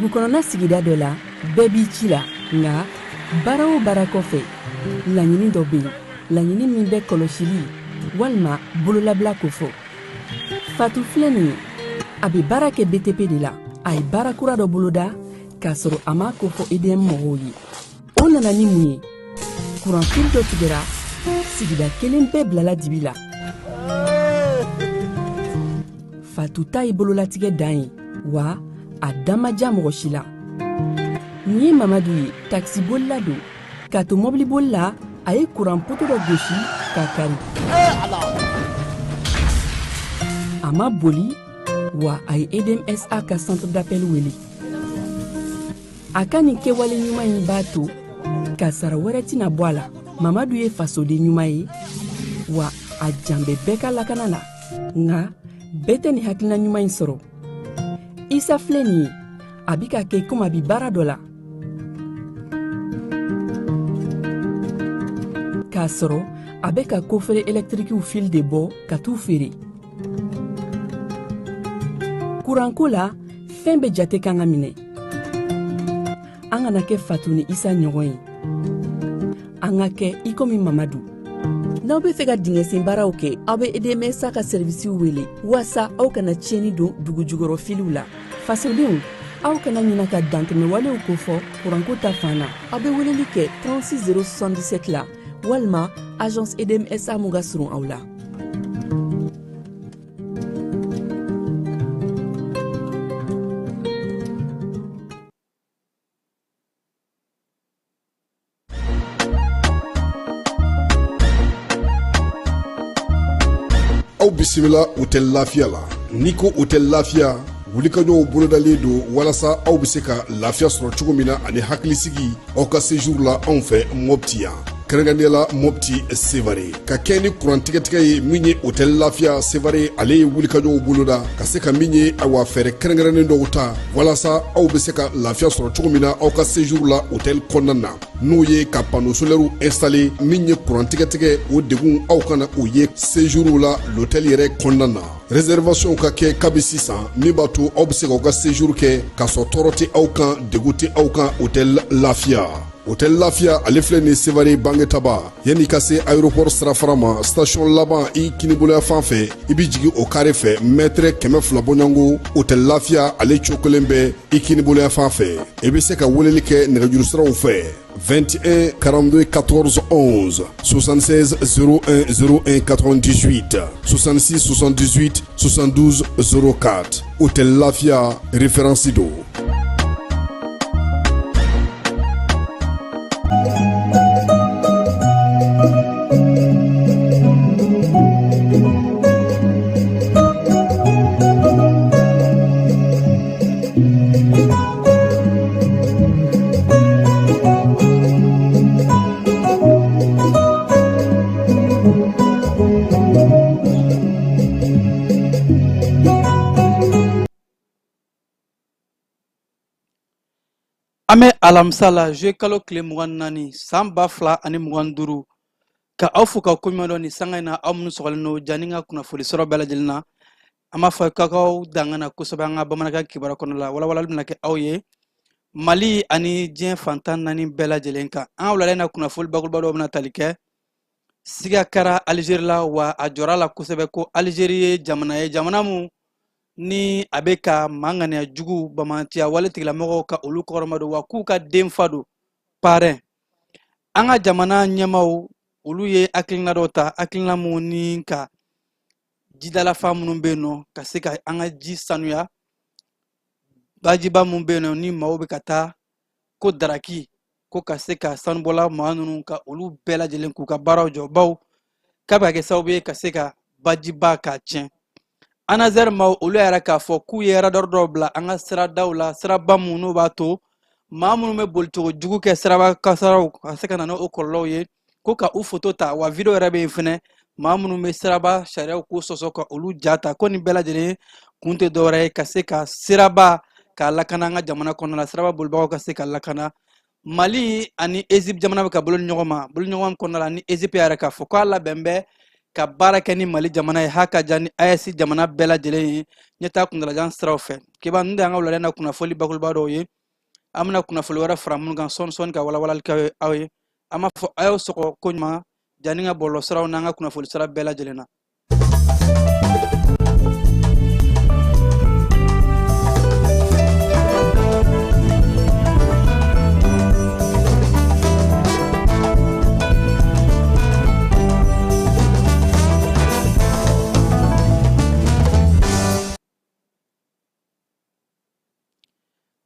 Dugukɔnɔna sigida dɔ la, bɛɛ b'i ci la, nka baara o baara kɔfɛ, laɲini dɔ bɛ yen, laɲini min bɛ kɔlɔsili walima bololabila kofɔ. Fatu filɛ nin ye, a bɛ baara kɛ BTP de la. A ye baara kura dɔ boloda k'a sɔrɔ a m'a kofɔ EDM mɔgɔw ye. O nana ni mun ye? Kuranfili dɔ tigɛra, sigida kelen bɛɛ bilala dibi la. Fatu ta ye bololatigɛ dan ye, wa a da ma diya mɔgɔ si la. Nin ye Mamadu ye, takisibolila don. K'a to mɔbiliboli la, a ye kuran poto dɔ gosi k'a kari. A ma boli, wa a ye EDMSA ka centre d'appel wele. A ka nin kɛwale ɲuman in b'a to kasara wɛrɛ tɛna bɔ a la. Mamadu ye fasoden ɲuman ye, wa a jan bɛ bɛɛ ka lakana la. Nka bɛɛ tɛ nin hakilina ɲuman in sɔrɔ. Isa filɛ nin ye, a bi ka kɛ komi a bi baara dɔ la, k'a sɔrɔ a bɛ ka kofere ɛlɛtirikiw fil de bɔ ka t'u feere. Kuranko la, fɛn bɛɛ jate kan ka minɛ. An kana kɛ Fatu ni Isa ɲɔgɔn ye, an ka kɛ i komi Mamadu. N'aw bɛ fɛ ka dingɛsen baaraw kɛ, aw bɛ EDMSA ka sɛrivisiw wele waasa aw kana tiɲɛni don dugujukɔrɔ filiw la. Fasodenw, aw kana ɲina ka dantɛmɛwalew kofɔ kuranko ta fan na. Aw bɛ weleli kɛ 36 077 la walima agence EDMSA mun ka surun aw la. Aw bisimila Hôtel Lafiya la. N'i ko Hôtel Lafiya, wulikajɔw bolodalen don walasa aw bɛ se ka lafiya sɔrɔ cogo min na ani hakilisigi aw ka séjour la anw fɛ Mopti yan, kɛrɛnkɛrɛnnenya la Mopti Sevare. Ka kɛ ni kuran tigɛtigɛ ye min ye, Hôtel Lafiya Sevare ale ye wulikajɔw boloda ka se ka min ye, awa, fɛɛrɛ kɛrɛnkɛrɛnnen dɔw ta walasa aw bɛ se ka lafiya sɔrɔ cogo min na aw ka séjour la hôtel kɔnɔna na, n'o ye ka panneau solaire installer. Min ye kuran tigɛtigɛ, o degun aw kana o ye séjour la l'hôtel yɛrɛ kɔnɔna na. Réservation ka kɛ kabi sisan, min b'a to aw bɛ se k'aw ka séjour kɛ k'a sɔrɔ tɔɔrɔ tɛ aw kan, degun tɛ aw kan. Hôtel Lafiya, Hôtel Lafiya ale filɛ nin Sevare Bangetaba, yanni ka se aéroport sirafara ma, station laban i kiniboloya fan fɛ, i bɛ jigin o kare fɛ, mɛtɛrɛ 200 bɔɲɔgɔnko, Hôtel Lafiya ale cokolen bɛ i kiniboloya fan fɛ. I bɛ se ka weleli kɛ nɛgɛjuru siraw fɛ: 21 42 14 11, 76 01 01 98, 66 78 72 04. Hôtel Lafiya, référence don. An bɛ alamisa la, juillet kalo tile 24, san 2025, ka aw fo ka koɲuman dɔn nin sanga in na. Aw minnu sɔgɔlen don jani ka kunnafoni sɔrɔ bɛɛ lajɛlen na, an b'a fɔ k'aw dangana kosɛbɛ an ka bamanankan kibaruya kɔnɔ la. Walawalali bɛna kɛ aw ye Mali ani diɲɛ fan 14 bɛɛ lajɛlen kan. An ka wulada in na kunnafoni bakuruba dɔw bɛna tali kɛ: siga kɛra Alizeri la, wa a jɔra la kosɛbɛ ko Alizeri ye jamana ye, jamana mun ni a bɛ ka maa ŋaniya jugu banbaanciya wale tigilamɔgɔw ka olu kɔrɔma don, wa k'u ka denfa don, parrain. An ka jamana ɲɛmaaw, olu ye hakilina dɔw ta, hakilina mun ni ka jidalafa minnu bɛ yen nɔ, ka se ka an ka ji sanuya, bajiba mun bɛ yen nɔ ni maaw bɛ ka taa ko daraki, ko ka se ka sanubɔla maa ninnu ka olu bɛɛ lajɛlen k'u ka baaraw jɔ, baw k'a bɛ ka kɛ sababu ye ka se ka bajiba k'a tiɲɛ. ANASER maaw, olu yɛrɛ k'a fɔ k'u ye radar dɔw bila an ka siradaw la, siraba mun n'o b'a to maa minnu bɛ bolicogo jugu kɛ siraba kasaraw ka se ka na n'o kɔlɔlɔw ye, ko ka u foto ta, wa video yɛrɛ bɛ yen fɛnɛ, maa minnu bɛ siraba sariyaw ko sɔsɔ, ka olu ja ta. Ko nin bɛɛ lajɛlen kun tɛ dɔwɛrɛ ye ka se ka siraba k'a lakana an ka jamana kɔnɔna la, siraba bolibagaw ka se ka lakana. Mali ani Egypte jamana bɛ ka bolo ni ɲɔgɔn ma, bolo ɲɔgɔn kɔnɔna la ni Egypte yɛrɛ k'a fɔ k'a labɛn bɛ ka baara kɛ ni Mali jamana ye, haka ja ni AES jamana bɛɛ lajɛlen ye, ɲɛtaa kuntalajan siraw fɛ. Kiba ninnu de y'an ka wulada in na kunnafoli bakuruba dɔw ye. An bɛna kunnafoli wɛrɛ fara minnu kan sɔɔni sɔɔni ka walawalali kɛ aw ye. An b'a fɔ a y'aw sɔgɔ koɲuman Janinka bɔlɔlɔsiraw n'an ka kunnafoli sira bɛɛ lajɛlen na.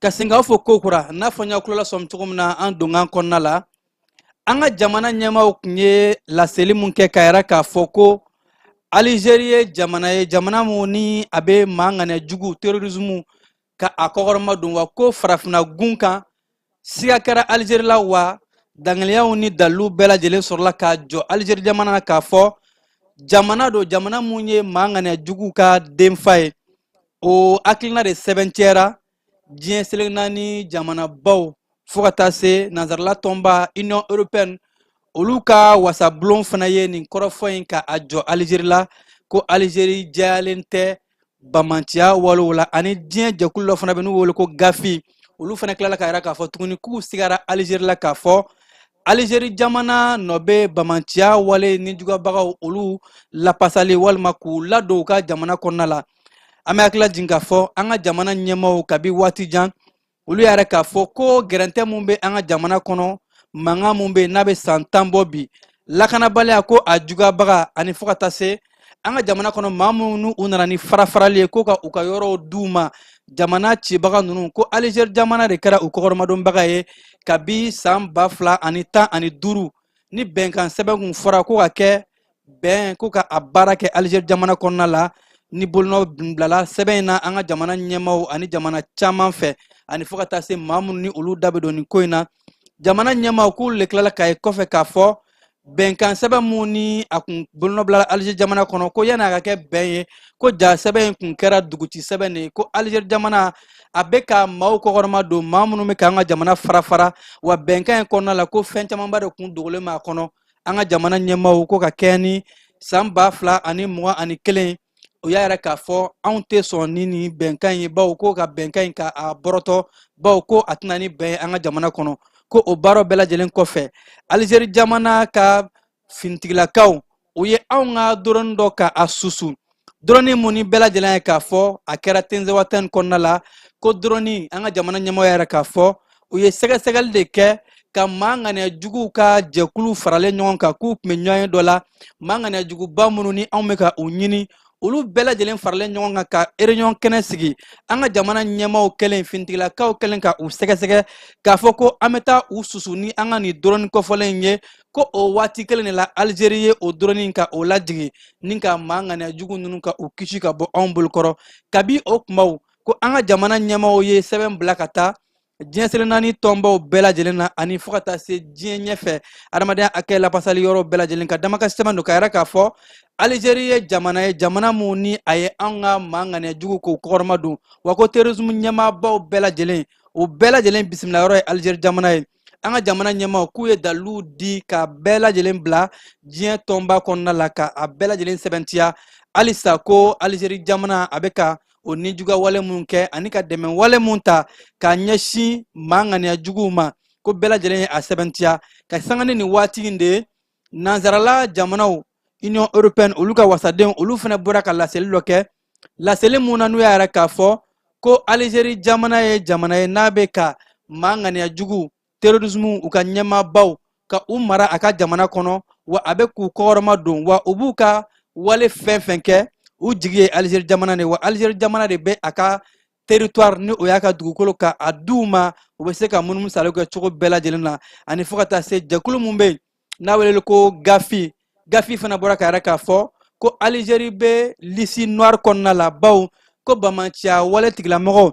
Ka segin k'aw fo kokura, n'a fɔ n y'aw tulo lasɔmi cogo min na an donkan kɔnɔna la, an ka jamana ɲɛmaaw tun ye laseli mun kɛ k'a yira k'a fɔ ko Alizeri ye jamana ye, jamana mun ni a bɛ maa ŋaniya jugu terrorisme ka a kɔkɔrɔma don, wa ko farafinna gun kan siga kɛra Alizeri la, wa dangaliyaw ni dalilu bɛɛ lajɛlen sɔrɔla k'a jɔ Alizeri jamana na k'a fɔ jamana don, jamana mun ye maa ŋaniya jugu ka denfa ye. O hakilina de sɛbɛntiyara diɲɛ seleke naani jamanabaw fo ka taa se nansarala tɔnba Union européenne, olu ka wasabulon fana ye nin kɔrɔfɔ in ka a jɔ Alizeri la, ko Alizeri jɛyalen tɛ bamanciya walew la. Ani diɲɛ jɛkulu dɔ fana bɛ n'u wele ko GAFI, olu fana tilala k'a yira k'a fɔ tuguni k'u sigara Alizeri la k'a fɔ Alizeri jamana nɔ bɛ bamanciya wale nijuguyabagaw olu lapasali walima k'u ladon u ka jamana kɔnɔna la. An bɛ hakili lajigin k'a fɔ an ka jamana ɲɛmaaw kabi waati jan, olu y'a yira k'a fɔ ko gɛrɛntɛ mun bɛ an ka jamana kɔnɔ, mankan mun bɛ yen n'a bɛ san 10 bɔ bi, lakanabaliya ko a juguyabaga, ani fo ka taa se an ka jamana kɔnɔ maa minnu u nana ni farafarali ye ko ka u ka yɔrɔw d'u ma, jamana cibaga ninnu, ko Alizeri jamana de kɛra u kɔkɔrɔmadonbaga ye kabi san 2015, ni bɛnkan sɛbɛn kun fɔra ko ka kɛ bɛn ko ka a baara kɛ Alizeri jamana kɔnɔna la, ni bolonɔ bilala sɛbɛn in na an ka jamana ɲɛmaaw ani jamana caman fɛ, ani fo ka taa se maa minnu ni olu da bɛ don nin ko in na. Jamana ɲɛmaaw k'olu de tilala k'a ye kɔfɛ k'a fɔ bɛnkan sɛbɛn mun ni a kun bolonɔ bilala Alizeri jamana kɔnɔ, ko yanni a ka kɛ bɛn ye, ko ja sɛbɛn in kun kɛra duguci sɛbɛn de ye, ko Alizeri jamana a bɛ ka maaw kɔkɔrɔma don, maa minnu bɛ k'an ka jamana fara fara, wa bɛnkan in kɔnɔna la ko fɛn camanba de kun dogolen b'a kɔnɔ. An ka jamana ɲɛmaaw ko ka kɛɲɛ ni san 2021, o y'a yira k'a fɔ anw tɛ sɔn ni nin bɛnkan ye, bawo ko ka bɛnkan in ka a bɔrɔtɔ, bawo ko a tɛna ni bɛn ye an ka jamana kɔnɔ. Ko o baaraw bɛɛ lajɛlen kɔfɛ, Alizeri jamana ka finitigilakaw u ye anw ka drone dɔ ka a susu, drone mun ni bɛɛ lajɛlen ye k'a fɔ a kɛra Tinzawatɛn kɔnɔna la, ko drone, an ka jamana ɲɛmɔgɔ y'a yira k'a fɔ u ye sɛgɛsɛgɛli de kɛ ka maa ŋaniya juguw ka jɛkulu faralen ɲɔgɔn kan, k'u tun bɛ ɲɔgɔn ye dɔ la, maa ŋaniya juguba minnu ni anw bɛ ka u ɲini, olu bɛɛ lajɛlen faralen ɲɔgɔn kan ka réunion kɛnɛ sigi. An ka jamana ɲɛmaaw kɛlen, finitigilakaw kɛlen ka u sɛgɛsɛgɛ k'a fɔ ko an bɛ taa u susu ni an ka nin drone kɔfɔlen in ye, ko o waati kelen de la Alizeri ye o drone in ka o lajigin ni ka maa ŋaniya jugu ninnu ka u kisi ka bɔ anw bolokɔrɔ. Kabi o kumaw, ko an ka jamana ɲɛmaaw ye sɛbɛn bila ka taa diɲɛ seleke naani tɔnbaw bɛɛ lajɛlen na, ani fo ka taa se diɲɛ ɲɛfɛ adamadenya hakɛ lapasali yɔrɔw bɛɛ lajɛlen, ka damakasi sɛbɛn don k'a yira k'a fɔ Alizeri ye jamana ye, jamana mun ni a ye anw ka maa ŋaniya jugu k'o kɔkɔrɔma don, wa ko terrorisme ɲɛmaabaw bɛɛ lajɛlen, o bɛɛ lajɛlen bisimila yɔrɔ ye Alizeri jamana ye. An ka jamana ɲɛmaaw k'u ye daliluw di ka bɛɛ lajɛlen bila diɲɛ tɔnba kɔnɔna la ka a bɛɛ lajɛlen sɛbɛntiya halisa ko Alizeri jamana a bɛ ka o nijuguya wale mun kɛ ani ka dɛmɛ wale mun ta k'a ɲɛsin maa ŋaniya juguw ma, ko bɛɛ lajɛlen ye a sɛbɛntiya. Ka sanga ni nin waati in de ye, nansarala jamanaw Union européenne olu ka wasadenw, olu fana bɔra ka laseli dɔ kɛ, laseli mun na n'u y'a yira k'a fɔ ko Alizeri jamana ye jamana ye n'a bɛ ka maa ŋaniya jugu terrorisme u ka ɲɛmaabaw ka u mara a ka jamana kɔnɔ, wa a bɛ k'u kɔkɔrɔma don, wa u b'u ka wale fɛn fɛn kɛ, u jigi ye Alizeri jamana de, wa Alizeri jamana de bɛ a ka territoire ni o y'a ka dugukolo ka a d'u ma, u bɛ se ka munumunu salo kɛ cogo bɛɛ lajɛlen na. Ani fo ka taa se jɛkulu mun bɛ yen n'a weleli ko GAFI, GAFI fana bɔra k'a yira k'a fɔ ko Alizeri bɛ liste noire kɔnɔna la, bawo ko bamanciya wale tigilamɔgɔw,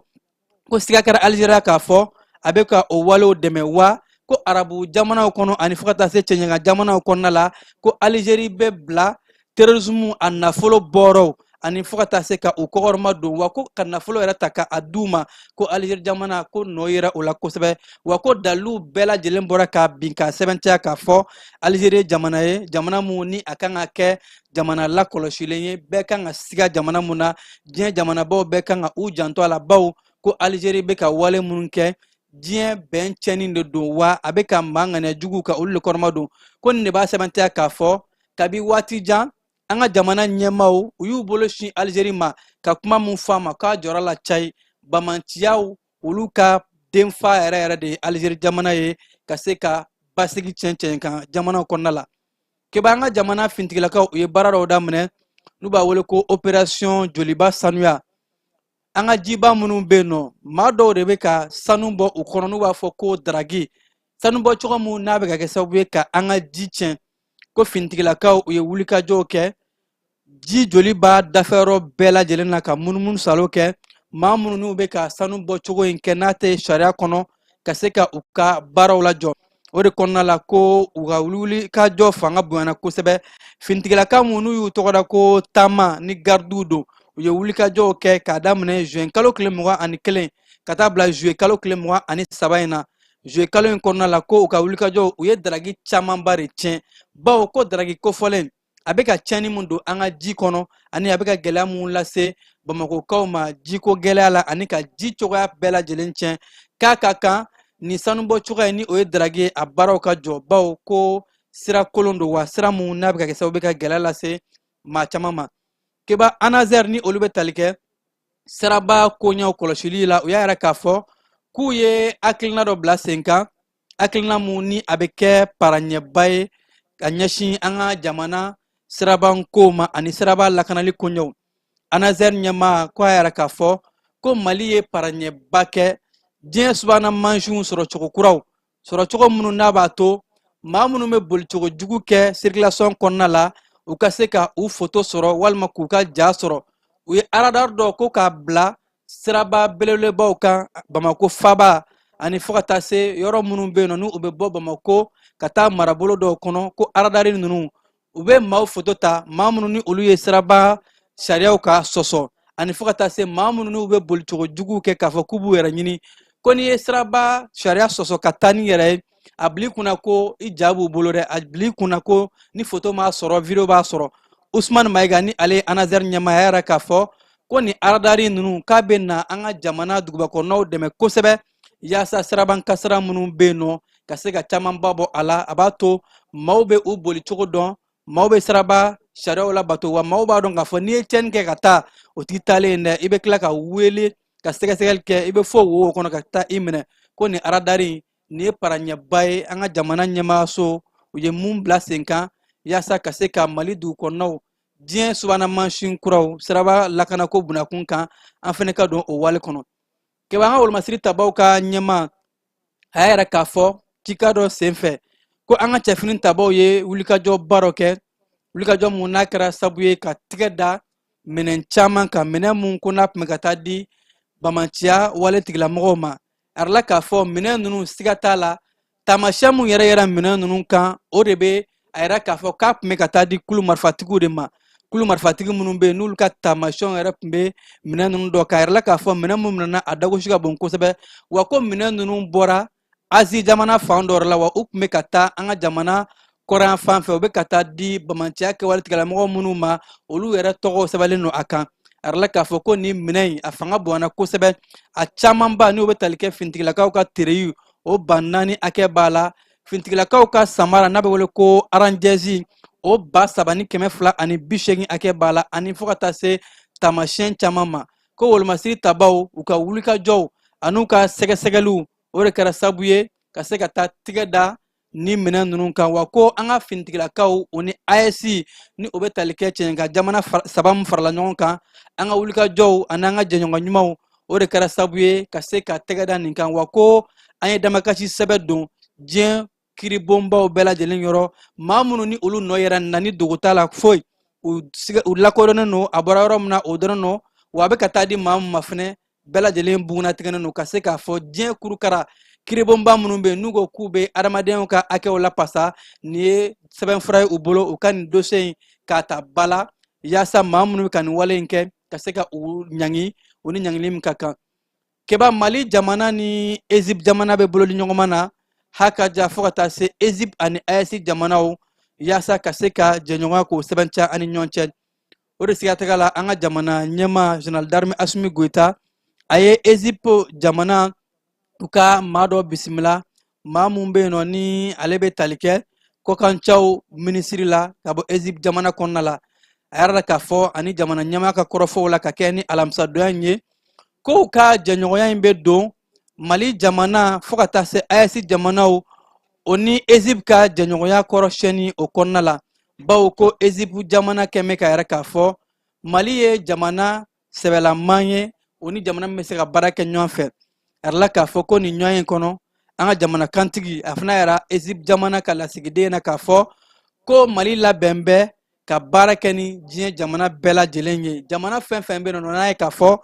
ko siga kɛra Alizeri la k'a fɔ a bɛ ka o walew dɛmɛ, wa ko arabu jamanaw kɔnɔ ani fo ka taa se cɛɲɛka jamanaw kɔnɔna la, ko Alizeri bɛ bila terrorisme a nafolo bɔrɔw ani fo ka taa se ka u kɔkɔrɔma don, wa ko ka nafolo yɛrɛ ta ka a d'u ma, ko Alizeri jamana ko nɔ yera o la kosɛbɛ, wa ko daliluw bɛɛ lajɛlen bɔra ka bin k'a sɛbɛntiya k'a fɔ Alizeri ye jamana ye, jamana mun ni a kan ka kɛ jamana lakɔlɔsilen ye, bɛɛ kan ka siga jamana mun na, diɲɛ jamanabaw bɛɛ kan ka u janto a la, bawo ko Alizeri bɛ ka wale minnu kɛ Diɲɛ bɛn tiɲɛni de don, wa a bɛ ka maa ŋaniya juguw ka olu le kɔrɔmadon. Ko nin de b'a sɛbɛntiya k'a fɔ kabi waati jan, an ka jamana ɲɛmaaw u y'u bolo sin Alizeri ma ka kuma mun fɔ a ma, k'a jɔrɔ la cayi. Bamanciyaw olu ka denfa yɛrɛ yɛrɛ de ye Alizeri jamana ye, ka se ka basigi tiɲɛ cɛn kan jamanaw kɔnɔna la. Keba, an ka jamana fintigilakaw u ye baara dɔw daminɛ n'u b'a wele ko opération joliba sanuya. An ka jiba minnu bɛ yen nɔ, maa dɔw de bɛ ka sanu bɔ u kɔnɔ n'u b'a fɔ ko daragi. Sanu bɔ cogo mun n'a bɛ ka kɛ sababu ye ka an ka ji tiɲɛ, ko fintigilakaw u ye wulikajɔw kɛ ji joliba dafɛyɔrɔ bɛɛ lajɛlen na, ka munumunu salo kɛ maa minnu n'u bɛ ka sanu bɔ cogo in kɛ n'a tɛ sariya kɔnɔ, ka se ka u ka baaraw lajɔ. O de kɔnɔna la, ko u ka wulikajɔ fanga bonyana kosɛbɛ. Fintigilaka minnu y'u tɔgɔ da ko taama ni garidiw don, u ye wulikajɔw kɛ k'a daminɛ juin kalo tile 21 ka taa bila juillet kalo tile 23 in na. Juillet kalo in kɔnɔna la, ko u ka wulikajɔw, u ye daragi camanba de tiɲɛ, bawo ko daragi kofɔlen a bɛ ka tiɲɛni mun don an ka ji kɔnɔ, ani a bɛ ka gɛlɛya mun lase Bamakɔkaw ma jiko gɛlɛya la, ani ka ji cogoya bɛɛ lajɛlen tiɲɛ, k'a ka kan nin sanubɔ cogoya in, ni o ye daragi ye, a baaraw ka jɔ, bawo ko sira kolon don, wa sira mun n'a bɛ ka kɛ sababu bɛ ka gɛlɛya lase maa caman ma. Keba, ANASER ni olu bɛ tali kɛ siraba koɲɛw kɔlɔsili la, u y'a yira k'a fɔ k'u ye hakilina dɔ bila sen kan, hakilina mun ni a bɛ kɛ paraɲɛba ye ka ɲɛsin an ka jamana sirabankow ma ani siraba lakanali koɲɛw. ANASER ɲɛmaa ko a yira k'a fɔ ko Mali ye paraɲɛba kɛ diɲɛ subahana mansinw sɔrɔcogo kuraw sɔrɔcogo minnu n'a b'a to maa minnu bɛ bolicogo jugu kɛ circulation kɔnɔna la, u ka se ka u foto sɔrɔ walima k'u ka ja sɔrɔ. U ye aradari dɔ ko k'a bila siraba belebelebaw kan, Bamako faba ani fo ka taa se yɔrɔ minnu bɛ yen nɔ n'u bɛ bɔ Bamako ka taa marabolo dɔw kɔnɔ, ko aradari ninnu u bɛ maaw foto ta, maa minnu ni olu ye siraba sariyaw ka sɔsɔ, ani fo ka taa se maa minnu n'u bɛ bolicogo juguw kɛ k'a fɔ k'u b'u yɛrɛ ɲini. Ko n'i ye siraba sariya sɔsɔ ka taa n'i yɛrɛ ye, a bil'i kunna ko i ja b'u bolo dɛ, a bil'i kunna ko ni foto m'a sɔrɔ, video b'a sɔrɔ. Usumani Mayiga ni ale ye ANASER ɲɛmaa, y'a yira k'a fɔ ko nin aradari ninnu k'a bɛ na an ka jamana dugubakɔnɔnaw dɛmɛ kosɛbɛ, yaasa siraban kasara minnu bɛ yen nɔ, ka se ka camanba bɔ a la. A b'a to maaw bɛ u boli cogo dɔn, maaw bɛ siraba sariyaw labato, wa maaw b'a dɔn k'a fɔ n'i ye tiɲɛni kɛ ka taa, o t'i taalen ye dɛ, i bɛ tila ka wele ka sɛgɛsɛgɛli kɛ, i bɛ fɔ wo kɔnɔ ka taa i minɛ. Ko nin aradari nin ye paraɲɛba ye an ka jamana ɲɛmaaso u ye mun bila sen kan, yaasa ka se ka Mali dugu kɔnɔnaw diɲɛ subahana mansin kuraw siraba lakanako bunakun kan, an fana ka don o wale kɔnɔ. Keba, an ka wolomasiri tabaw ka ɲɛmaa a y'a yira k'a fɔ cika dɔ senfɛ ko an ka cɛfini tabaw ye wulikajɔba dɔ kɛ, wulikajɔ mun n'a kɛra sabu ye ka tigɛ da minɛn caman kan, minɛn mun ko n'a tun bɛ ka taa di bamanciya wale tigilamɔgɔw ma. A yirala k'a fɔ minɛn ninnu, siga t'a la, taamasiyɛn mun yɛrɛ yɛrɛ minɛn ninnu kan, o de bɛ a yira k'a fɔ k'a tun bɛ ka taa di kulu marifatigiw de ma, kulu marifatigi minnu bɛ yen n'olu ka taamasiyɛnw yɛrɛ tun bɛ minɛn ninnu dɔn. K'a yirala k'a fɔ minɛn minnu minɛna, a dagosi ka bon kosɛbɛ, wa ko minɛn ninnu bɔra Azi jamana fan dɔ la, wa u tun bɛ ka taa an ka jamana kɔrɔn fan fɛ, u bɛ ka taa di bamanciya kɛwale tigilamɔgɔ minnu ma, olu yɛrɛ tɔgɔw sɛbɛnlen don a kan. A yirala k'a fɔ ko nin minɛn in, a fanga bonyana kosɛbɛ, a camanba n'o bɛ tali kɛ finitigilakaw ka treillis, o 4000 hakɛ b'a la, finitigilakaw ka samara n'a bɛ wele ko aranjɛzi, o 3280 hakɛ b'a la, ani fo ka taa se taamasiyɛn caman ma. Ko wolomasiri tabaw u ka wulikajɔw an'u ka sɛgɛsɛgɛliw, o de kɛra sabu ye ka se ka taa tigɛ da ni minɛn ninnu kan. Wa ko an ka finitigilakaw, o ni AES ni o bɛ tali kɛ cɛɲɛka jamana saba min farala ɲɔgɔn kan, an ka wulikajɔw ani an ka jɛɲɔgɔn ɲumanw, o de kɛra sabu ye ka se ka tɛgɛ da nin kan. Wa ko an ye damakasi sɛbɛn don diɲɛ kiribonbaw bɛɛ lajɛlen yɔrɔ, maa minnu ni olu nɔ yɛrɛ na ni dogo t'a la foyi, u lakodɔnnen don, a bɔra yɔrɔ min na o dɔnnen don, wa a bɛ ka taa di maa min ma fɛnɛ, bɛɛ lajɛlen bugunnatigɛnen don, ka se k'a fɔ diɲɛ kurukara kiribonba minnu bɛ yen n'u ko k'u bɛ adamadenya ka hakɛw lapasa, nin ye sɛbɛnfura ye u bolo, u ka nin dossier in k'a ta ba la, yaasa maa minnu bɛ ka nin wale in kɛ, ka se ka u ɲangi, u ni ɲangili min ka kan. Keba, Mali jamana ni Egypte jamana bɛ bolodi ɲɔgɔnma na haka ja fo ka taa se Egypte ani AES jamanaw, yaasa ka se ka jɛɲɔgɔnya k'o sɛbɛntiya ani ɲɔgɔn cɛ. O de siratigɛ la, an ka jamana ɲɛmaa, général d'armée Asimi Goyita, a ye Egypte jamana U ka maa dɔ bisimila, maa mun bɛ yen nɔ ni ale bɛ tali kɛ kɔkancaw minisiri la ka bɔ Egypte jamana kɔnɔna la. A y'a yira k'a fɔ ani jamana ɲɛmaa ka kɔrɔfɔw la ka kɛ ni alamisadonya in ye, kow ka jɛɲɔgɔnya in bɛ don Mali jamana fo ka taa se AES jamanaw, o ni Egypte ka jɛɲɔgɔnya kɔrɔsiyɛnni o kɔnɔna la, bawo ko Egypte jamana kɛn bɛ k'a yira k'a fɔ Mali ye jamana sɛbɛlaman ye, o ni jamana min bɛ se ka baara kɛ ɲɔgɔn fɛ. A yirala k'a fɔ ko nin ɲɔgɔn in kɔnɔ, an ka jamana kantigi a fana yira Egypte jamana ka lasigiden na k'a fɔ ko Mali labɛn bɛ ka baara kɛ ni diɲɛ jamana bɛɛ lajɛlen ye. Jamana fɛn fɛn bɛ yen nɔ n'a ye k'a fɔ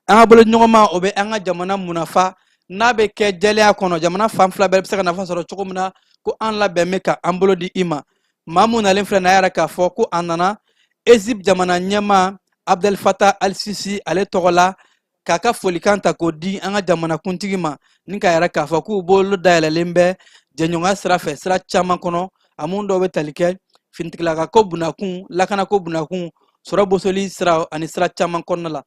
an ka boloɲɔgɔnma o bɛ an ka jamana munafa, n'a bɛ kɛ jɛlenya kɔnɔ, jamana fan fila bɛɛ bɛ se ka nafa sɔrɔ cogo min na, ko an labɛn bɛ ka an bolo di i ma. Maa mun nalen filɛ nin ye, a yira k'a fɔ ko a nana Egypte jamana ɲɛmaa Abdel Fattah al-Sisi ale tɔgɔ la, k'a ka folikan ta k'o di an ka jamanakuntigi ma, ni k'a yira k'a fɔ k'u bolo dayɛlɛlen bɛ jɛɲɔgɔnya sira fɛ sira caman kɔnɔ, a mun dɔw bɛ tali kɛ finitigilaka ko bunakun, lakanako bunakun, sɔrɔ bosoli sira ani sira caman kɔnɔna la.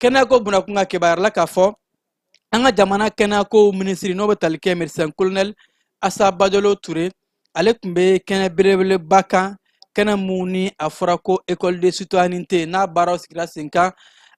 Kɛnɛyako bunakun ka kibaruya la, k'a fɔ an ka jamana kɛnɛyako minisiri, n'o bɛ tali kɛ médecin colonel Asa Bajolo Ture, ale tun bɛ kɛnɛ belebeleba kan, kɛnɛ mun ni a fɔra ko école de citoyenneté, n'a baaraw sigira sen kan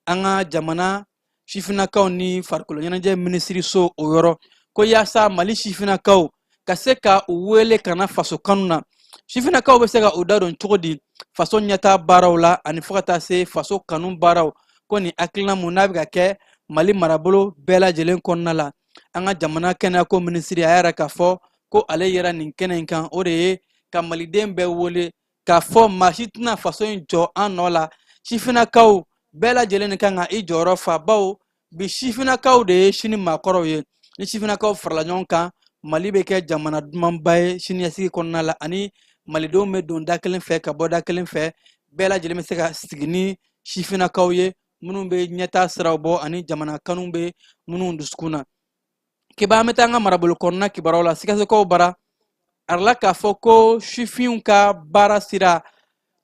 an ka jamana sifinnakaw ni farikolo ɲɛnajɛ minisiriso o yɔrɔ, ko yaasa Mali sifinnakaw ka se ka u wele ka na faso kanu na, sifinnakaw bɛ se ka u da don cogo di faso ɲɛtaa baaraw la ani fo ka taa se faso kanu baaraw. Ko nin hakilina mun n'a bɛ ka kɛ Mali marabolo bɛɛ lajɛlen kɔnɔna la, an ka jamana kɛnɛyako minisiri a y'a yira k'a fɔ ko ale yera nin kɛnɛ in kan, o de ye ka maliden bɛɛ wele k'a fɔ maa si tɛna faso in jɔ an nɔ la, sifinnakaw bɛɛ lajɛlen de kan ka i jɔyɔrɔ fa, bawo bi sifinnakaw de ye sini maakɔrɔw ye. Ni sifinnakaw farala ɲɔgɔn kan, Mali bɛ kɛ jamana dumanba ye siniɲɛsigi kɔnɔna la, ani malidenw bɛ don da kelen fɛ ka bɔ da kelen fɛ. Bɛɛ lajɛlen bɛ se ka sigi ni sifinnakaw ye minnu bɛ ɲɛtaa siraw bɔ ani jamana kanu bɛ minnu dusukun na. Kiba, an bɛ taa an ka marabolo kɔnɔna kibaruyaw la. Sikasokaw bara, a yirala k'a fɔ ko sifinw ka baara sira,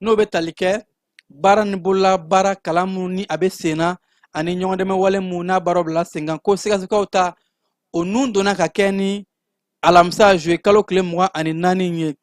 n'o bɛ tali kɛ baara ni bolola baara kalan minnu ni a bɛ sen na ani ɲɔgɔndɛmɛ wale minnu n'a baaraw bila sen kan, ko sikasokaw ta o nun donna ka kɛ ni alamisa juillet kalo tile 24 ye.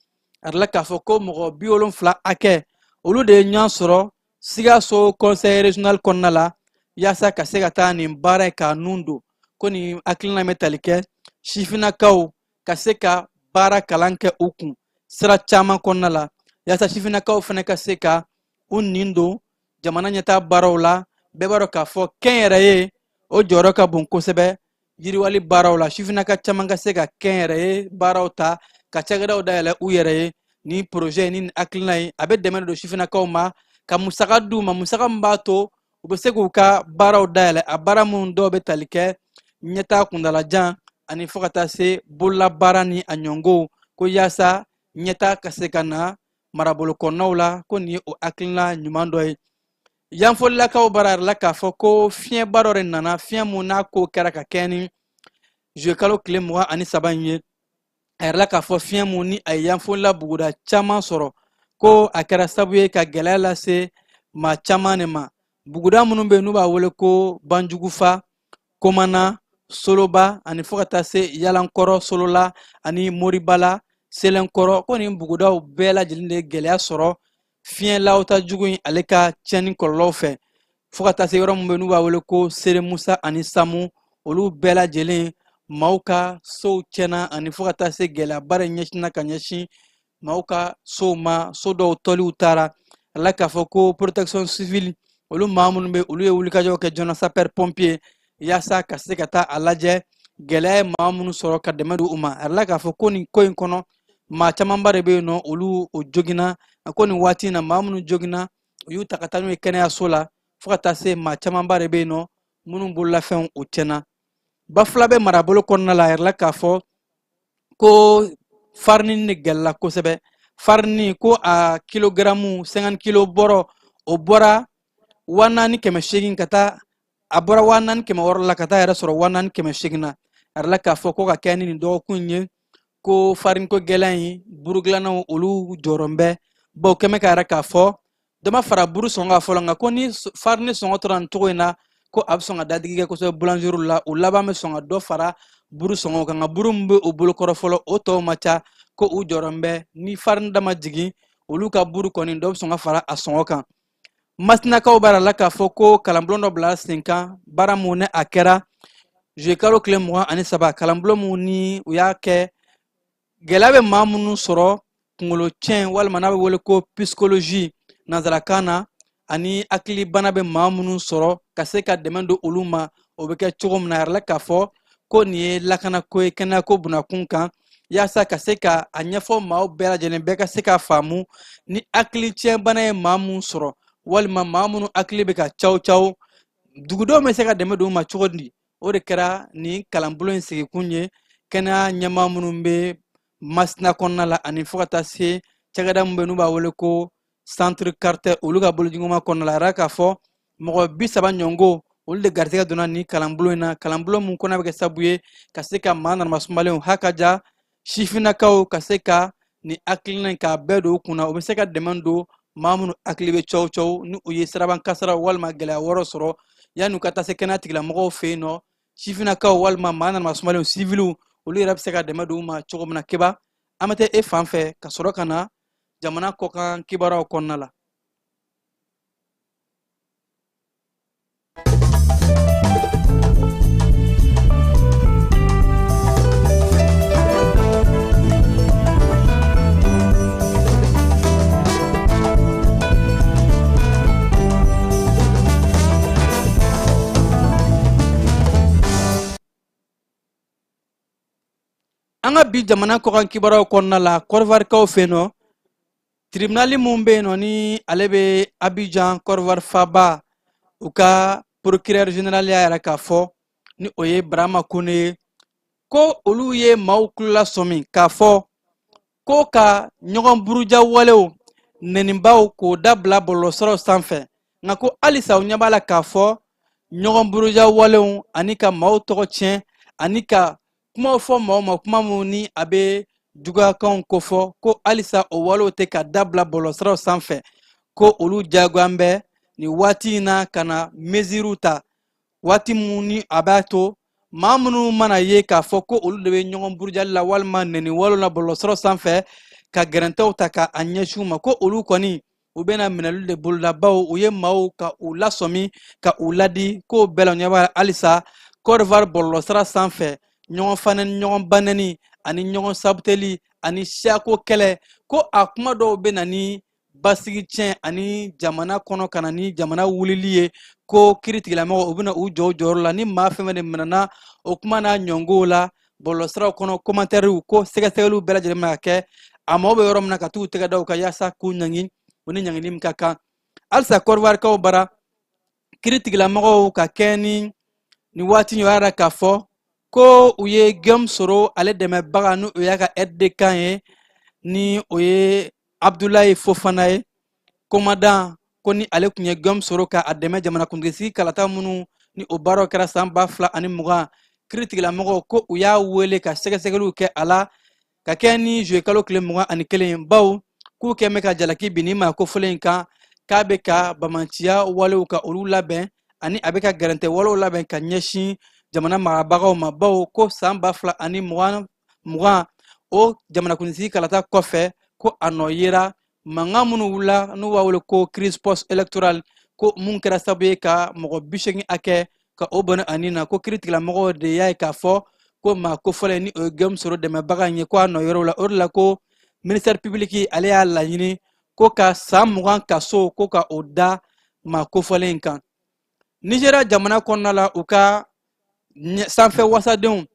A yirala k'a fɔ ko mɔgɔ 70 hakɛ, olu de ye ɲɔgɔn sɔrɔ Sikaso conseil régional kɔnɔna la, yaasa ka se ka taa nin baara ye k'a nun don. Ko nin hakilina bɛ tali kɛ sifinnakaw ka se ka baara kalan kɛ u kun sira caman kɔnɔna la, yaasa sifinnakaw fana ka se ka u nin don jamana ɲɛtaa baaraw la. Bɛɛ b'a dɔn k'a fɔ kɛnyɛrɛye o jɔyɔrɔ ka bon kosɛbɛ yiriwali baaraw la. Sifinnaka caman ka se ka kɛnyɛrɛye baaraw ta ka cakɛdaw dayɛlɛ u yɛrɛ ye. Ni projet ni hakilina ye, a bɛ dɛmɛ don sifinnakaw ma ka musaka d'u ma, musaka min b'a to u bɛ se k'u ka baaraw dayɛlɛ, a baara minnu dɔw bɛ tali kɛ ɲɛtaa kuntalajan ani fo ka taa se bololabaara ni a ɲɔngow, ko yaasa ɲɛtaa ka se ka na marabolo kɔnɔnaw la. Ko nin ye o hakilina ɲuman dɔ ye. Yanfolilakaw bara, a yirala k'a fɔ ko fiɲɛba dɔ de nana, fiɲɛ mun n'a ko kɛra ka kɛ ni juillet kalo tile 23 in ye. A yirala k'a fɔ fiɲɛ mun ni a ye Yanfolila buguda caman sɔrɔ, ko a kɛra sababu ye ka gɛlɛya lase maa caman de ma. Buguda minnu bɛ yen n'u b'a wele ko Banjugufa, Komana, Soloba ani fo ka taa se Yalankɔrɔ, Solola ani Moribala, Selenkɔrɔ, ko nin bugudaw bɛɛ lajɛlen de ye gɛlɛya sɔrɔ fiɲɛ lawuta jugu in ale ka tiɲɛni kɔlɔlɔw fɛ, fo ka taa se yɔrɔ min bɛ n'u b'a wele ko Sere Musa ani Samu, olu bɛɛ lajɛlen maaw ka sow tiɲɛna ani fo ka taa se gɛlɛyaba de ɲɛsinna ka ɲɛsin maaw ka sow ma, so dɔw tɔliw taara. Ala k'a fɔ ko protection civile, olu maa minnu bɛ, olu ye wulikajɔw kɛ joona, sapeur pompier, yaasa ka se ka taa a lajɛ gɛlɛya ye maa minnu sɔrɔ ka dɛmɛ don u ma. A yirala k'a fɔ ko nin ko in kɔnɔ, maa camanba de bɛ yen nɔ, olu o joginna. A ko nin waati in na, maa minnu joginna, u y'u ta ka taa n'u ye kɛnɛyaso la, fo ka taa se maa camanba de bɛ yen nɔ minnu bololafɛnw o tiɲɛna. Bafulabɛ marabolo kɔnɔna la, a yirala k'a fɔ ko farini de gɛlɛla kosɛbɛ. Farini ko a kilogaramu 50 kilo bɔrɔ, o bɔra 4800 ka taa, a bɔra 4600 la ka taa yɛrɛ sɔrɔ 4800 na. A yirala k'a fɔ ko ka kɛ ni nin dɔgɔkun in ye, ko fariniko gɛlɛya in, burudilannaw olu jɔrɔ bɛ, bawo kɛmɛ ka yɛrɛ k'a fɔ dɔ ma fara buru sɔngɔ kan fɔlɔ, nka ko ni farini sɔngɔ tora nin cogo in na, Ko a bɛ sɔn ka dadigi kɛ kosɛbɛ boulangerie la. U laban bɛ sɔn ka dɔ fara buru sɔngɔ kan, nka buru min bɛ u bolo kɔrɔ fɔlɔ, o tɔw man ca. Ko u jɔrɔn bɛ ni farini da ma jigin, olu ka buru kɔni, dɔ bɛ sɔn ka fara a sɔngɔ kan. Masinakaw b'a la k'a fɔ ko kalanbulon dɔ bila sen kan, baara mun ni a kɛra juillet kalo tile 23, kalanbulon mun ni u y'a kɛ gɛlɛya bɛ maa minnu sɔrɔ kunkolo tiɲɛ, walima n'a bɛ wele ko psychologie nanzarakan na, ani hakilibana bɛ maa minnu sɔrɔ, ka se ka dɛmɛ don olu ma, o bɛ kɛ cogo min na. A yirala k'a fɔ ko nin ye lakanako ye kɛnɛyako bunakun kan, yaasa ka se ka a ɲɛfɔ maaw bɛɛ lajɛlen, bɛɛ ka se k'a faamu ni hakili tiɲɛbana ye maa mun sɔrɔ, walima maa minnu hakili bɛ ka caw caw, dugudenw bɛ se ka dɛmɛ don u ma cogo di. O de kɛra nin kalanbulon in sigikun ye. Kɛnɛya ɲɛmaa minnu bɛ Masina kɔnɔna la, ani fo ka taa se cakɛda min bɛ n'u b'a wele ko Centre Carter, olu ka bolodiɲɔgɔnma kɔnɔna la, a yira k'a fɔ mɔgɔ 30 ɲɔgɔnko, olu de garisɛgɛ donna nin kalanbulon in na. Kalanbulon mun kɔnɔ bɛ kɛ sababu ye ka se ka maa nanamasumalen hakaja sifinnakaw ka se ka nin hakilina in k'a bɛɛ don u kunna, u bɛ se ka dɛmɛ don maa minnu hakili bɛ caw caw, ni u ye siraban kasara walima gɛlɛya wɛrɛ sɔrɔ, yanni u ka taa se kɛnɛya tigilamɔgɔw fɛ yen nɔ. Sifinnakaw walima maa nanamasumalen siviliw, olu yɛrɛ bɛ se ka dɛmɛ don u ma cogo min na. Keba, an bɛ taa e fan fɛ ka sɔrɔ ka na jamana kɔkan kibaruyaw kɔnɔna la. An ka bi jamana kɔkan kibaruyaw kɔnɔna la, Kɔdiwarikaw fɛ yen nɔ, tribunali mun bɛ yen nɔ ni ale bɛ Abidjan, Kɔdiwari faaba, u ka procureur général y'a yira k'a fɔ, ni o ye Barama Kone ye, ko olu ye maaw tulo lasɔmi k'a fɔ ko ka ɲɔgɔn buruja walew nɛnibaw k'o dabila bɔlɔlɔsiraw sanfɛ. Nka ko halisa u ɲɛ b'a la k'a fɔ ɲɔgɔn buruja walew ani ka maaw tɔgɔ tiɲɛ ani ka kumaw fɔ maaw ma, kuma minnu ni a bɛ juguyakanw kofɔ, ko halisa o walew tɛ ka dabila bɔlɔlɔsiraw sanfɛ, ko olu jagoyan bɛ nin waati in na ka na mesuriw ta, waati mun ni a b'a to maa minnu mana ye k'a fɔ ko olu de bɛ ɲɔgɔn burujali la walima nɛni walew la bɔlɔlɔsiraw sanfɛ, ka gɛrɛntɛw ta ka a ɲɛsin u ma, ko olu kɔni u bɛna minɛli de boloda, bawo u ye maaw ka u lasɔmi ka u ladi k'o bɛɛ la, ɲɛ b'a halisa Côte d'Ivoire bɔlɔlɔsira sanfɛ ɲɔgɔn fanɛni, ɲɔgɔn banɛni ani ɲɔgɔn sabuteli ani siyako kɛlɛ, ko a kuma dɔw bɛ na ni basigi tiɲɛ ani jamana kɔnɔ, ka na ni jamana wulili ye, ko kiiritigɛlamɔgɔw u bɛna u jɔ u jɔyɔrɔ la ni maa fɛn fɛn de minɛna o kuma n'a ɲɔngow la bɔlɔlɔsiraw kɔnɔ, komantɛriw, ko sɛgɛsɛgɛliw bɛɛ lajɛlen bɛna kɛ a maaw bɛ yɔrɔ min na, ka t'u tɛgɛ da u kan yaasa k'u ɲangi, u ni ɲangili min ka kan. Halisa kɔdiwarikaw bara, kiiritigɛlamɔgɔw ka kɛ ni nin waati in, o y'a yira k'a fɔ ko u ye Guillaume Soro ale dɛmɛbaga, ni o y'a ka aide de camp ye, ni o ye Abdoulaye Fofana ye, commandant, ko ni ale tun ye Guillaume Soro ka a dɛmɛ jamanakuntigi kalata minnu ni o baaraw kɛra san 2020, kiiritigɛlamɔgɔw ko u y'a wele ka sɛgɛsɛgɛliw kɛ a la ka kɛ ni juillet kalo tile 21, bawo k'u kɛn bɛ ka jalaki bin nin maa kofɔlen in kan, k'a bɛ ka bamanciya walew ka olu labɛn ani a bɛ ka gɛrɛntɛ walew labɛn ka ɲɛsin jamana marabagaw ma, bawo ko san 2020 o jamanakuntigi kalata kɔfɛ, ko a nɔ yera mankan minnu wulila n'u b'a wele ko crise post électorale, ko mun kɛra sababu ye ka mɔgɔ 80 hakɛ ka o bɔnɛ a ni na, ko kiiritigɛlamɔgɔw de y'a ye k'a fɔ ko maa kofɔlen ni o ye Guillaume Soro dɛmɛbaga in ye, ko a nɔ yer'o la. O de la ko ministère public ale y'a laɲini ko ka san 20 kaso ko ka o da maa kofɔlen in kan. Nigéria jamana kɔnɔna la, u ka sanfɛ wasadenw,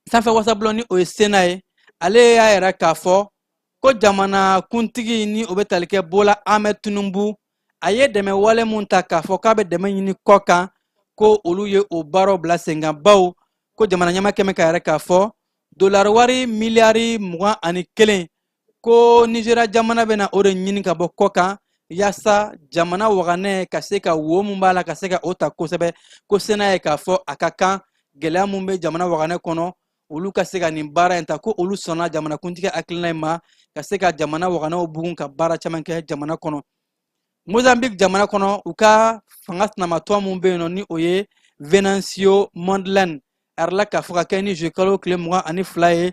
sanfɛ wasabulon ni o ye Sénat ye, ale y'a yira k'a fɔ ko jamana kuntigi ni o bɛ tali kɛ Bola Ahmed Tinubu, a ye dɛmɛ wale mun ta k'a fɔ k'a bɛ dɛmɛ ɲini kɔ kan, ko olu ye o baaraw bila sen kan, bawo ko jamana ɲɛmaa kɛmɛ k'a yira k'a fɔ dolari wari miliyari 21, ko Nizeriya jamana bɛna o de ɲini ka bɔ kɔ kan yaasa jamana waganɛ ka se ka wo mun b'a la ka se ka o ta kosɛbɛ. Ko Sénat ye k'a fɔ a ka kan gɛlɛya mun bɛ jamana waganɛ kɔnɔ, olu ka se ka nin baara in ta, ko olu sɔnna jamanakuntigi hakilina in ma ka se ka jamana waganɛw bugun ka baara caman kɛ jamana kɔnɔ. Mozambique jamana kɔnɔ, u ka fanga sinamatɔn mun bɛ yen nɔ, ni o ye Venancio Mondlane, a yirala k'a fɔ ka kɛ ni juillet kalo tile 22 ye,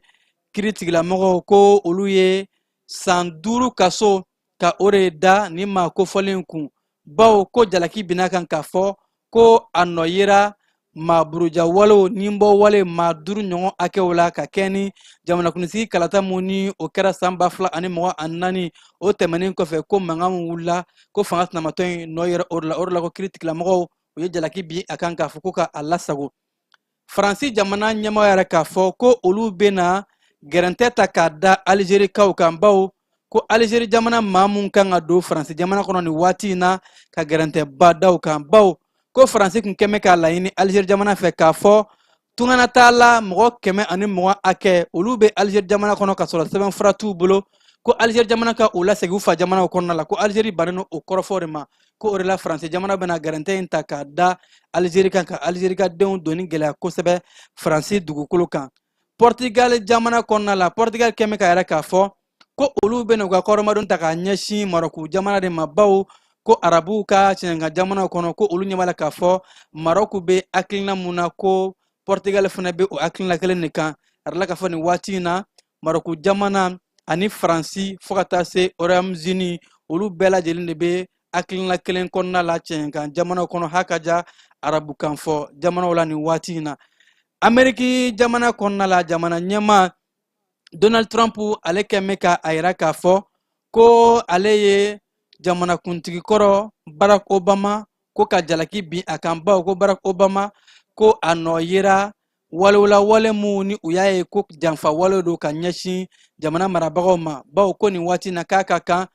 kiri tigilamɔgɔw ko olu ye san 5 kaso ka o de da nin maa kofɔlen kun, bawo ko jalaki binna kan k'a fɔ ko a nɔ yera maa buruja walew ni bɔ wale maa 5 ɲɔgɔn hakɛw la ka kɛ ni jamanakuntigi kalata mun ni o kɛra san 2024, o tɛmɛnen kɔfɛ ko mankan mun wulila, ko fanga sinamatɔn in nɔ yera o de la. O de la ko kiritigɛlamɔgɔw u ye jalaki bin a kan k'a fɔ ko ka a lasago. Faransi jamana ɲɛmɔgɔ yɛrɛ k'a fɔ ko olu bɛna gɛrɛntɛ ta k'a da Alizerikaw kan, bawo ko Alizeri jamana maa mun kan ka don Faransi jamana kɔnɔ nin waati in na, ka gɛrɛntɛba da u kan, bawo ko Faransi kun kɛmɛ k'a laɲini Alizeri jamana fɛ k'a fɔ tunganataala mɔgɔ 120 hakɛ, olu bɛ Alizeri jamana kɔnɔ ka sɔrɔ sɛbɛnfura t'u bolo, ko Alizeri jamana ka u lasegin u fa jamanaw kɔnɔna la. Ko Alizeri bannen don o kɔrɔfɔ de ma, ko o de la Faransi jamana bɛna gɛrɛntɛ in ta k'a da Alizeri kan, ka Alizeri ka denw donni gɛlɛya kosɛbɛ Faransi dugukolo kan. Portugal jamana kɔnɔna la, Portugal kɛmɛ k'a yira k'a fɔ ko olu bɛna u ka kɔrɔmadon ta k'a ɲɛsin Marɔku jamana de ma, bawo ko arabuw ka cɛncɛnkan jamanaw kɔnɔ, ko olu ɲɛ b'a la k'a fɔ Marɔku bɛ hakilina mun na, ko Portugal fana bɛ o hakilina kelen de kan. A yirala k'a fɔ nin waati in na, Marɔku jamana ani Faransi fo ka taa se Royaume-Uni, olu bɛɛ lajɛlen de bɛ hakilina kelen kɔnɔna la cɛncɛnkan jamanaw kɔnɔ, hakaja arabukan fɔ jamanaw la nin waati in na. Ameriki jamana kɔnɔna la, jamana ɲɛmaa Donald Trump, ale kɛn bɛ ka a yira k'a fɔ ko ale ye jamanakuntigi kɔrɔ Barack Obama ko ka jalaki bin a kan, bawo ko Barack Obama ko a nɔ yera walew la, wale mun ni u y'a ye ko janfa wale don ka ɲɛsin jamana marabagaw ma, bawo ko nin waati na k'a ka kan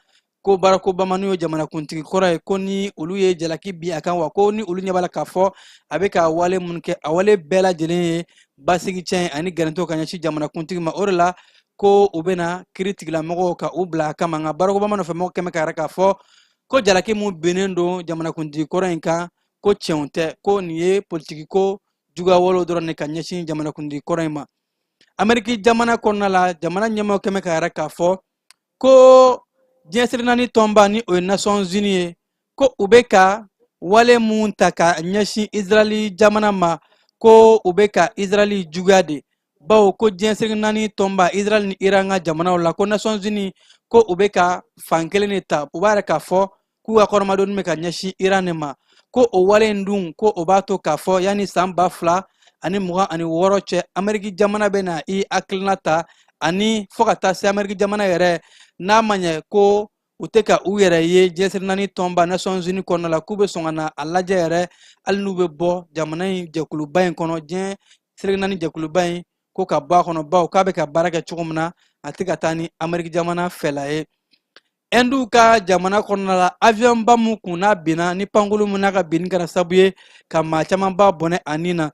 ko Barack Obama, n'o ye jamanakuntigi kɔrɔ ye, ko ni olu ye jalaki bin a kan, wa ko ni olu ɲɛ b'a la k'a fɔ a bɛ ka wale minnu kɛ, a wale bɛɛ lajɛlen ye basigi tiɲɛ ani gɛrɛntɛw ka ɲɛsin jamanakuntigi ma. O de la ko u bɛna kiri tigilamɔgɔw ka u bila a kama. Nka Barack Obama nɔfɛ mɔgɔ kɛmɛ k'a yira k'a fɔ ko jalaki mun binnen don jamanakuntigi kɔrɔ in kan, ko tiɲɛw tɛ, ko nin ye politiki ko juguya walew dɔrɔn de ka ɲɛsin jamanakuntigi kɔrɔ in ma. Ameriki jamana kɔnɔna la, jamana ɲɛmɔgɔ kɛmɛ k'a yira k'a fɔ ko diɲɛ seleke naani tɔnba, ni o ye Nations Unies ye, ko u bɛ ka wale mun ta ka ɲɛsin Israɛli jamana ma, ko u bɛ ka Israɛli juguya de, bawo ko diɲɛ seleke naani tɔnba, Israɛl ni Iran ka jamanaw la, ko Nations Unies ko u bɛ ka fan kelen de ta. U b'a yira k'a fɔ k'u ka kɔrɔmadonni bɛ ka ɲɛsin Iran de ma, ko o wale in dun, ko o b'a to k'a fɔ yanni san 2026 cɛ, Ameriki jamana bɛna i hakilina ta, ani fo ka taa se Ameriki jamana yɛrɛ n'a ma ɲɛ ko u tɛ ka u yɛrɛ ye diɲɛ seleke naani tɔnba Nations Unies kɔnɔna la, k'u bɛ sɔn ka na a lajɛ yɛrɛ hali n'u bɛ bɔ jamana in jɛkuluba in kɔnɔ, diɲɛ seleke naani jɛkuluba in, ko ka bɔ a kɔnɔ, bawo k'a bɛ ka baara kɛ cogo min na, a tɛ ka taa ni Ameriki jamana fɛla ye. Ɛndiw ka jamana kɔnɔna la, avion ba mun kun n'a binna, ni pankulu mun n'a ka binni kɛra sababu ye ka maa caman ba bɔnɛ a ni na,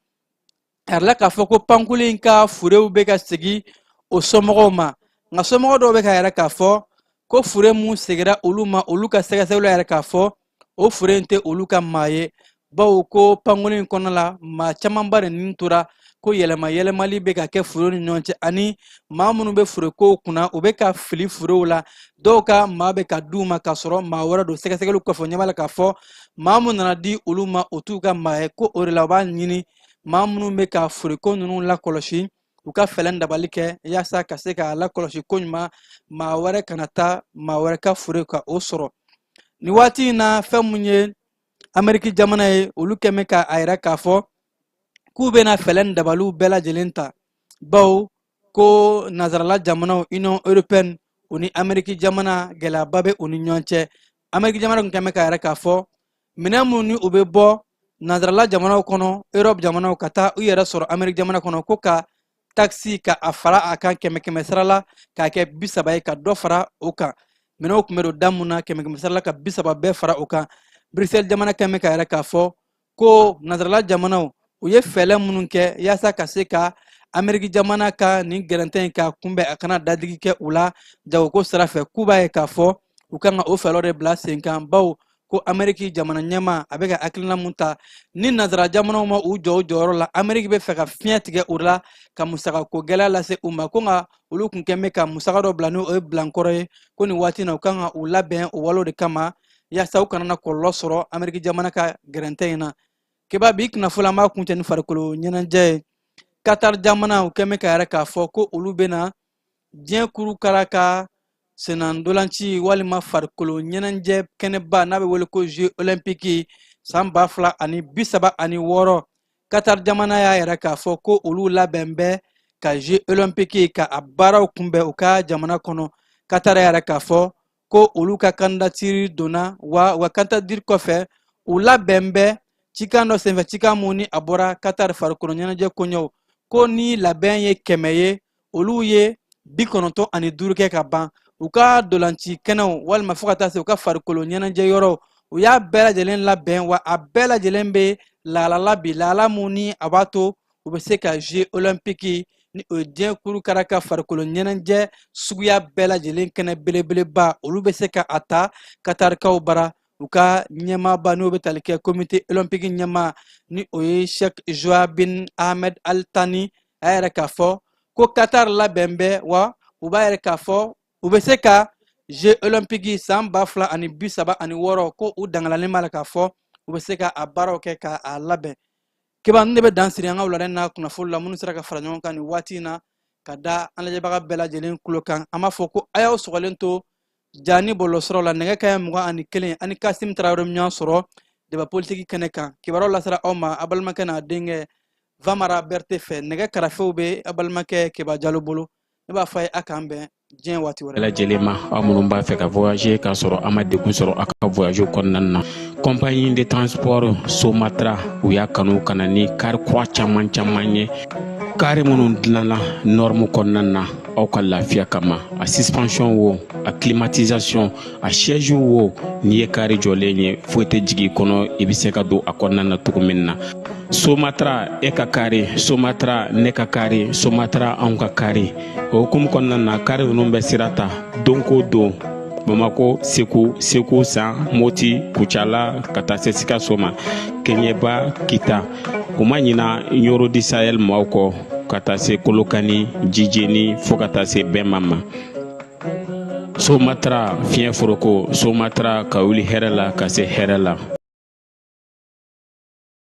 a yirala k'a fɔ ko pankulu in ka furew bɛ ka segin o somɔgɔw ma. Nka somɔgɔ dɔw bɛ k'a yira k'a fɔ ko fure mun segira olu ma, olu ka sɛgɛsɛgɛliw y'a yira k'a fɔ o fure in tɛ olu ka maa ye, bawo ko pankulu in kɔnɔna la, maa camanba de ni tora, ko yɛlɛma yɛlɛmali bɛ ka kɛ fure ni ɲɔgɔn cɛ, ani maa minnu bɛ fure kow kunna, u bɛ ka fili furew la, dɔw ka maa bɛ ka d'u ma k'a sɔrɔ maa wɛrɛ don. Sɛgɛsɛgɛliw kɔfɛ, ɲɛ b'a la k'a fɔ maa mun nana di olu ma, o t'u ka maa ye, ko o de la u b'a ɲini maa minnu bɛ ka fureko ninnu lakɔlɔsi, u ka fɛɛrɛ dabali kɛ yaasa ka se k'a lakɔlɔsi ko ɲuman, maa wɛrɛ kana taa maa wɛrɛ ka fure ka o sɔrɔ. Nin waati in na, fɛn mun ye Ameriki jamana ye, olu kɛn bɛ ka a yira k'a fɔ k'u bɛna fɛɛrɛ ni dabaliw bɛɛ lajɛlen ta, bawo ko nansarala jamanaw Union européenne, u ni Ameriki jamana, gɛlɛyaba bɛ u ni ɲɔgɔn cɛ. Ameriki jamana tun kɛn bɛ k'a yira k'a fɔ minɛn minnu ni u bɛ bɔ nansarala jamanaw kɔnɔ, Europe jamanaw, ka taa u yɛrɛ sɔrɔ Ameriki jamana kɔnɔ, ko ka takisi ka a fara a kan kɛmɛ kɛmɛ sara la k'a kɛ 30 ye, ka dɔ fara o kan. Minɛnw tun bɛ don da mun na, kɛmɛ kɛmɛ sara la ka 30 bɛɛ fara o kan. Bruxelles jamana kɛn bɛ k'a yira k'a fɔ ko nansarala jamanaw, u ye fɛɛrɛ minnu kɛ yaasa ka se ka Ameriki jamana ka nin gɛrɛntɛ in ka kunbɛn, a kana dadigi kɛ u la jagoko sira fɛ, k'u b'a ye k'a fɔ u kan ka o fɛɛrɛ de bila sen kan, bawo ko Ameriki jamana ɲɛmaa a bɛ ka hakilina mun ta, ni nansara jamanaw ma u jɔ u jɔyɔrɔ la, Ameriki bɛ fɛ ka fiɲɛ tigɛ u la, ka musakako gɛlɛya lase u ma, ko nka olu kun kɛn bɛ ka musaka dɔ bila, ni o ye bilankɔrɔ ye, ko nin waati in na u kan ka u labɛn o walew de kama. Yaasa u kana na kɔlɔlɔ sɔrɔ Ameriki jamana ka gɛrɛntɛ in na. Keba, bi kunnafoni, an b'a kuncɛ ni farikolo ɲɛnajɛ ye. Qatar jamana, u kɛn bɛ ka yɛrɛ k'a fɔ ko olu bɛna diɲɛ kurukara ka sennantolanci walima farikolo ɲɛnajɛ kɛnɛba n'a bɛ wele ko Jeux olympique san 2036. Qatar jamana y'a yɛrɛ k'a fɔ ko olu labɛn bɛ ka Jeux olympique ka a baaraw kunbɛn u ka jamana kɔnɔ. Qatar y'a yɛrɛ k'a fɔ ko olu ka candidature donna, wa u ka candidature kɔfɛ, u labɛn bɛ. Cikan dɔ senfɛ, cikan mun ni a bɔra Qatar farikolo ɲɛnajɛ koɲɛw, ko ni labɛn ye 100 ye, olu ye 95 kɛ ka ban. U ka dolanci kɛnɛw walima fo ka taa se u ka farikolo ɲɛnajɛ yɔrɔw, u y'a bɛɛ lajɛlen labɛn, wa a bɛɛ lajɛlen bɛ lahalala bi, lahala mun ni a b'a to u bɛ se ka Jeux olympique, ni o ye diɲɛ kurukara ka farikolo ɲɛnajɛ suguya bɛɛ lajɛlen kɛnɛ belebeleba, olu bɛ se ka a ta Katarikaw bara. U ka ɲɛmaaba, n'o bɛ tali kɛ comité olympique ɲɛmaa, ni o ye Sheikh Joa bin Ahmed Al Thani, a yɛrɛ k'a fɔ ko Qatar labɛn bɛ, wa u b'a yɛrɛ k'a fɔ u bɛ se ka Jeux olympique san 2036, ko u dangalalen b'a la k'a fɔ u bɛ se ka a baaraw kɛ ka a labɛn. Keba, ne bɛ dan siri an ka wulada in na kunnafoni la minnu sera ka fara ɲɔgɔn kan nin waati in na ka da an lajɛbaga bɛɛ lajɛlen tulo kan. An b'a fɔ ko a y'aw sɔgɔlen to ja ni bɔlɔlɔsiraw la nɛgɛ kaɲɛ 21, ani Kasim Tarawele ɲɔgɔn sɔrɔ débat politique kɛnɛ kan. Kibaruyaw lasera aw ma a balimakɛ n'a denkɛ Vamara Berte fɛ. Nɛgɛ karafew bɛ a balimakɛ Keba Jalo bolo. Ne b'a fɔ a ye, a k'an bɛn diɲɛ waati wɛrɛ. Lajɛlen ma, aw minnu b'a fɛ ka voyager k'a sɔrɔ a ma degun sɔrɔ a ka voyage kɔnɔna na, compagnie de transport Somatra, u y'a kanu ka na ni kari kura caman caman ye, kari minnu dilanna norme kɔnɔna na aw ka lafiya kama. A suspension wo, a climatisation, a siège wo, n'i ye kari jɔlen ye, foyi tɛ jigin i kɔnɔ, i bɛ se ka don a kɔnɔna na cogo min na. Somatra, e ka kari Somatra, ne ka kari Somatra, anw ka kari. O hukumu kɔnɔna na, kari ninnu bɛ sira ta don ko don Bamako, Segu, Segu San, Moti, Kucala, ka taa se Sikaso ma, Keɲeba, Kita. U ma ɲina Ɲoro du Sahel maaw kɔ, ka taa se Kolokani, Jijeni, fo ka taa se Bɛnma ma. Somatra, fiɲɛ foroko Somatra, ka wuli hɛrɛ la ka se hɛrɛ la.